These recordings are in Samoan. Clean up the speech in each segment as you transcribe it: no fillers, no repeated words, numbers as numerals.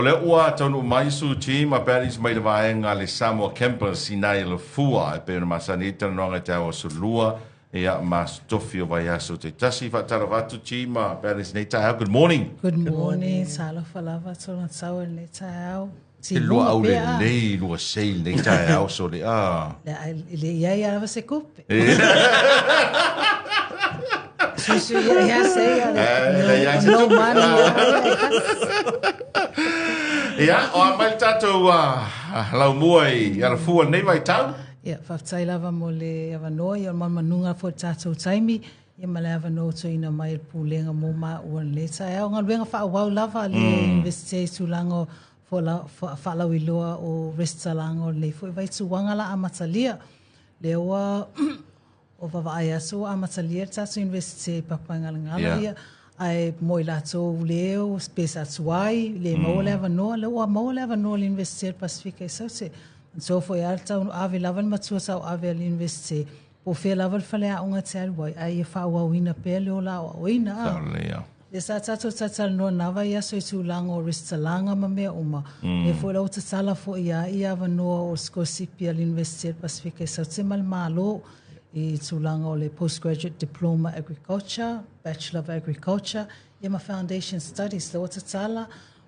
O lea ua taunuu mai Sue G ma Bernice mai le vaega a le Samoa Campus i nai Alafua e pei ona masani ai talanoaga i taeao aso Lua ia ma Aso Tofi o vaiaso taitasi. Faatalofa atu G ma Bernice nei taeao. Good morning. Good morning. Talofa lava tona tau i lenei taeao. Te lua au lelei, lua sei lenei taeao sole. Ah. Le le iai lava se kupe. Susu ia ia se ia le. No money. Ia, o a mai le tatou laumua i Alafua lenei vaitau. Ia, faafetai lava mo le avanoa, ia o le manumanuga foi o le tatou taimi, ia ma le avanoa ua tuuina mai e le Pulega mo maua i lenei taeao. Galuega faaauau lava a le Iunivesite i tulaga o faalauiloa o resitalaga o lenei foi vaituaga la amatalia. Lea ua o vaavaai atu ua amatalia le tatou Iunivesite i Papaigalagala, ia, ae mo i latou le o pe sa tuai, le maua le avanoa, lea ua maua le avanoa i le Iunivesite o le Pasefika i Saute. Manatua foi lava le tauave lava le matua tauave a le Iunivesite, po o fea lava le faleaoga e te alu ai, ae ia faaauauina pea le ola aoaoina. Lea sa tatou talatalanoa na vaiaso i tulaga o resitalaga ma mea uma, lea foi la ua tatala foi lava ia avanoa o sikolasipi a le Iunivesite o le Pasefika i Saute ma le Malo i tulaga o le Postgraduate Diploma Agriculture, Bachelor of Agriculture, ia ma Foundation Studies. Lea ua tatala,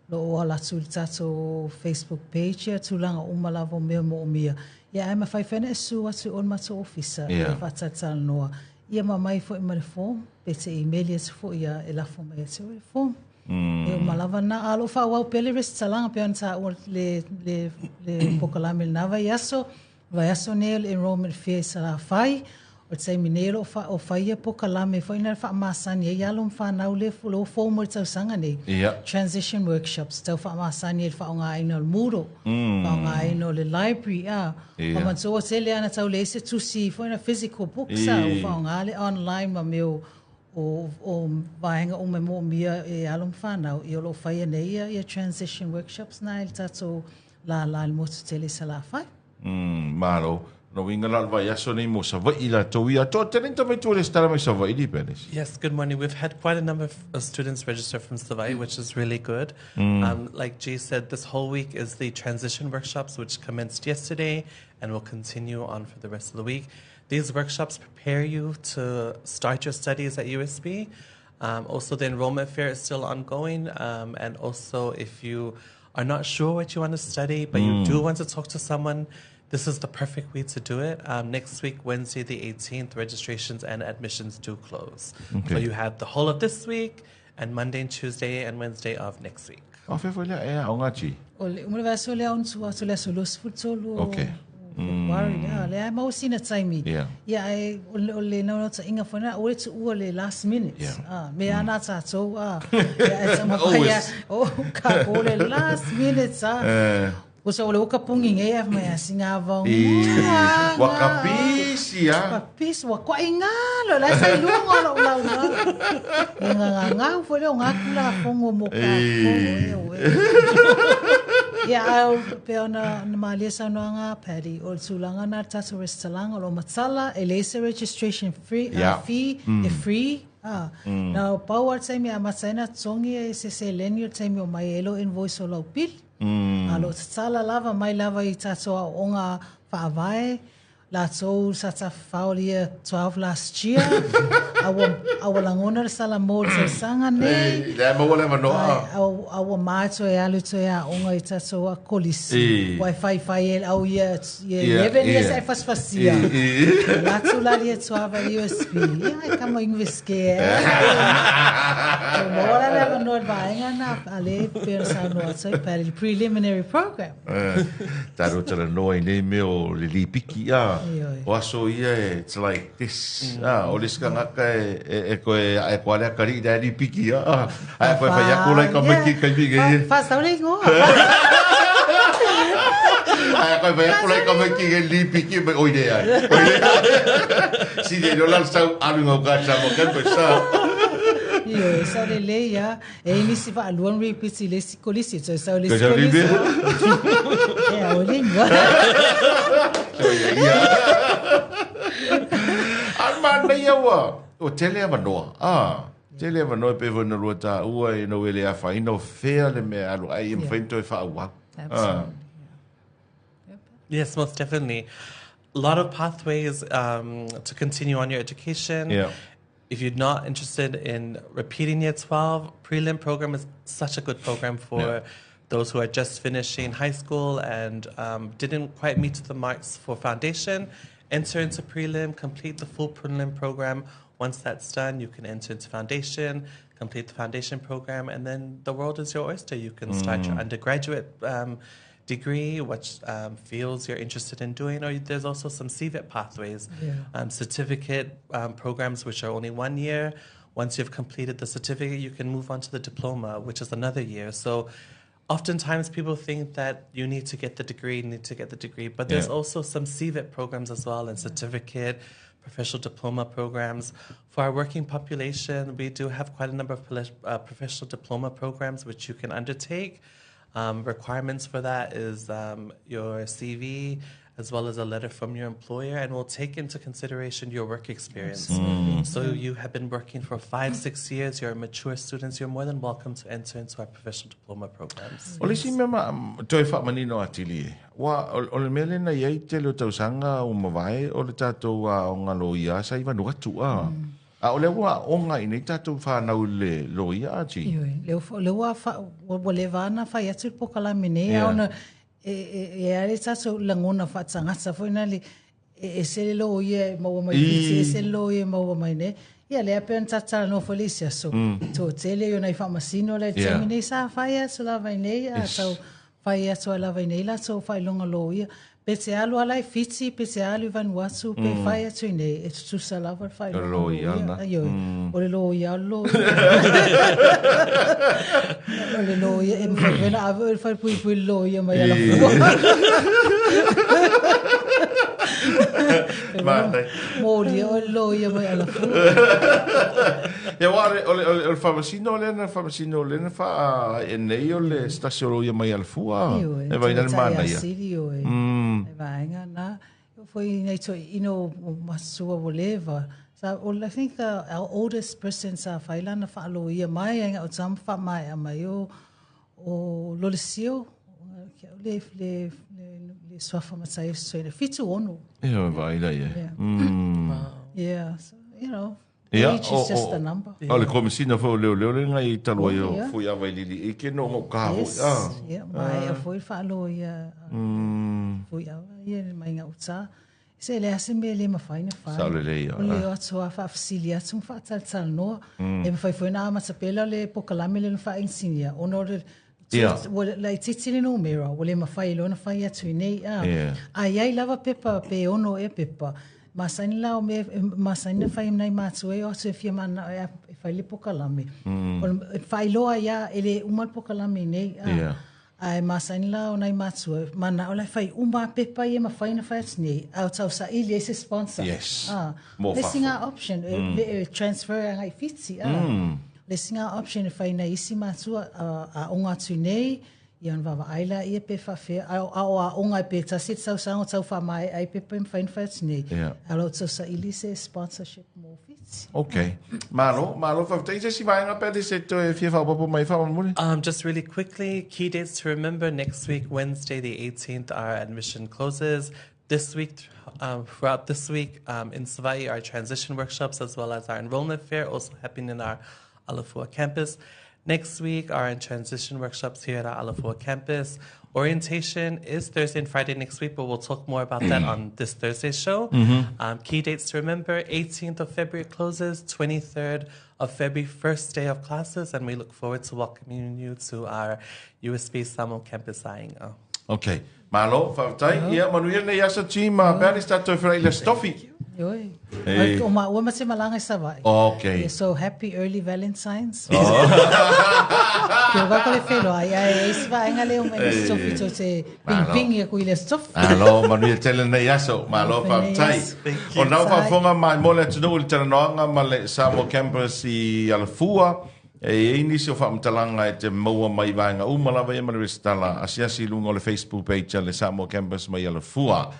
o lo o ala atu i le tatou Facebook page ia tulaga uma lava o mea moomia. Ia ae mafai foi ona e susu atu i o i le matou ofisa e faatalatalanoa. Ia ma aumai foi ma le form, pe te imeli atu foi ia e lafo mai ia te oe le form. E uma lava na, a o lo o faaauau pea le resitalaga pei ona taua le polokalame i lena vaiaso. Vaiaso nei o le enrollment fair i Salafai. O le taimi nei o lo o fai ia polokalame foi na faamasani ai alo ma fanau lea ua fou mo le tausaga nei. Transition workshops, tau faamasani ai le faaaogaina o le Moodle, faaaogaina o le library, a. Ua manatua ua tele lava ina tau leai se tusi foi na physical books a, ua faaaoga le online ma mea o vaega uma e moomia e alo ma fanau, ia o lo o faia nei ia transition workshops na e le tatou lala i le motu tele i Salafai. Malo. Lona uiga la o le vaiaso nei mo Savaii latou ia. Toatele ni tamaiti ua resitala mai Savaii li Bernice? Yes, good morning. We've had quite a number of students register from Savaii, which is really good. Like Jay said, this whole week is the transition workshops, which commenced yesterday and will continue on for the rest of the week. These workshops prepare you to start your studies at USB. Also, the enrollment fair is still ongoing. And also, if you are not sure what you want to study, but you do want to talk to someone, this is the perfect way to do it. Next week, Wednesday the 18th, registrations and admissions do close. So you have the whole of this week and Monday and Tuesday and Wednesday of next week. O fea foi lea e aoga G? O le uma le vaiaso lea ona tua atu le aso 23 o February. Lea e maua sina taimi. Ia ae o le naunautaiga foi lena, aua le tuua le last minute. Mea lava na tatou, ia e taumafai lava, o kākou le last minute. Usa o le uka pungi nei a mai singa vong. Ua kapisi a. Kapisi ua koa ingalo la sa lungo lo lau na. Nga nga nga fo le nga kula fongo mo ka fongo e. Ia au pe ona na malia saunoaga Paddy o le tulaga na tatou resitalaga o lo o matala e leai se registration free fee e free na pau lava le taimi e amata ai ona totogi e se seleni o le taimi e omai ai lou invoice o lau pili. A o lo o tatala lava mai lava i tatou aoaoga faavae, latou sa tafafao i le year 12 last year, a ua, a ua lagona le salamo i le tausaga nei. Lea e maua le avanoa. A ua ma e toe alu toe aoga i tatou kolisi. Ua e faifai e au year, year 11 ia sa e fasifasia. Alu atu la le year 12 a le USP. Ia e kama University e. Ua maua la le avanoa i le vaega na a le pei ona saunoa atu ai Patty, le preliminary program. Tatou talanoa i nei mea o le lipiki, a. O aso ia e, it's like this, a. O le isi tagata e toe ae atu lava le atalii la e lipiki, a. Ae toe fai atu la i tamaiti i taimi nei. Faasau le igoa. Ae toe fai atu la i tamaiti nei lipiki, mai oi leai. Oi leai. Sili ai loa la le sau alu i gauta i Samoa Campus, a. Ioe, sao lelei lava. E i ai nisi faalua ona repeat i le isi kolisi, toe sau i le isi kolisi. E ao le igoa. Ia, ia. A o le manaia ua tele avanoa. Tele avanoa e pei foi ona lua taua ina ua e le afaina o fea le mea e alu ai e mafai ona toe faaauau. Absolutely. Yes, most definitely. A lot of pathways to continue on your education. Yeah. If you're not interested in repeating year 12, prelim program is such a good program for Yeah. those who are just finishing high school and didn't quite meet the marks for foundation. Enter into prelim, complete the full prelim program. Once that's done, you can enter into foundation, complete the foundation program, and then the world is your oyster. You can start your undergraduate degree, which fields you're interested in doing, or there's also some CVET pathways, certificate programs, which are only 1 year. Once you've completed the certificate, you can move on to the diploma, which is another year. So oftentimes people think that you need to get the degree, but there's also some CVET programs as well, and certificate, professional diploma programs. For our working population, we do have quite a number of professional diploma programs which you can undertake. Requirements for that is your CV, as well as a letter from your employer, and we'll take into consideration your work experience. So you have been working for 5-6 years, you're mature students, you're more than welcome to enter into our professional diploma programs. O le isi mea ma toe faamanino atili e, ua o le mea lena i ai tele o tausaga ua mavae o le tatou aoga loia sa i Vanuatu a. A o lea ua aoga i nei tatou whanau i le loia a G? Ioe, le ua ua leva ana fai atu le pokalame nei, ona e ale tatou lagona faatagata foi na le e ese le loia e maua mai Fiti, ese le loia e maua mai nei. Ia lea pe ona tatalanoa foi le isi aso. Toatele i ona i faamasino le taimi nei sa fai atu lava i nei, a tau fai atu ai lava i nei latou faailoga loia. Pe te alu ala i Fiti, pe te alu i Vanuatu, pe fai atu i nei, e tutusa lava le faailoga loia. Ioe, o le loia, o le loia. O le loia, e mafai foi ona ave oe i le falepuipui le loia mai Alafua. Molia o le loia mai Alafua. Ia, ua o le faamasino lea na faamasino lea na faa e nei o le se tasi o loia mai Alafua. Ioe, E vai na le manaia. sili oe. E vaega na. Foi nei toi ino masua o leva. So, I think our oldest person sa whailana whaaloia mai, ai ngā o tamu wha mai a mai o Lolesio, le swafa matai o soina, 76. Ia, vai la ia. Yeah, so, you know, age is just a number. O le komisina foi o leo leo le ngai talua i o fui awa i lili i ke no ngau ka hoi. Yes, yeah, mai a foi whaaloia fui awa ia mai ngā uta. Se le ase me le mawhai na whai. Sa le le ia. O le atua whaafisili atu mwhaatalital noa. E mawhai foi na amatapela le pokalame le nwha insinia. Ono le lai titi le no mera. O le mawhai lo na whai atu i nei. A iai lava pepa pe ono e pepa. Masaini la o me masaini na whai mnai mātua e o atu e whia mana e whai le pokalame. O whai loa ia e le umal pokalame nei. Ai masaini la o nai mātua, mana o lai whai uma pepa i e mawhai na whai atu nei, au tau sa ili e se sponsor. Yes. Le singa option, e transfer a ngai Fiti. Le singa option e whai nei isi mātua a onga atu nei, i an wawa aila i e pe whawhea, a o a onga e pe tasi te tau sango tau wha mai ai pepa i mawhai na whai atu nei. A lo tau sa ili se sponsorship mō Fiti. Okay. Malo, malo, whawhtai se si vaenga pēr se toe fia whaopapo mai whaomamuri. Just really quickly, key dates to remember. Next week, Wednesday the 18th, our admission closes. This week, throughout this week, in Savaii, our transition workshops as well as our enrollment fair also happening in our Alafua campus. Next week, our transition workshops here at our Alafua campus. Orientation is Thursday and Friday next week, but we'll talk more about that on this Thursday's show. Key dates to remember, 18th of February closes, 23rd of February, first day of classes, and we look forward to welcoming you to our USB Samoa campus. Okay. Malo, whawhtai. Ia, manuia nei asa tima, pēr tātou whira i le stofi. Oi. O maua ma te malanga i Savaii. Okay. So happy early Valentine's. Kia wako le whenua, ai ai isi vaenga leo mai le stofi tō te pingpingi a kui le stofi. Alo, manuia tele nei aso, malo whawhtai. O nau whawhonga mai mole atu le talanoaga ma le Samoa Campus i Alafua. E ei nisi o whaamtalanga e te maua mai vaenga uma lava ia ma le resitala asiasi lunga o le Facebook page a le Samoa Campus mai Alafua.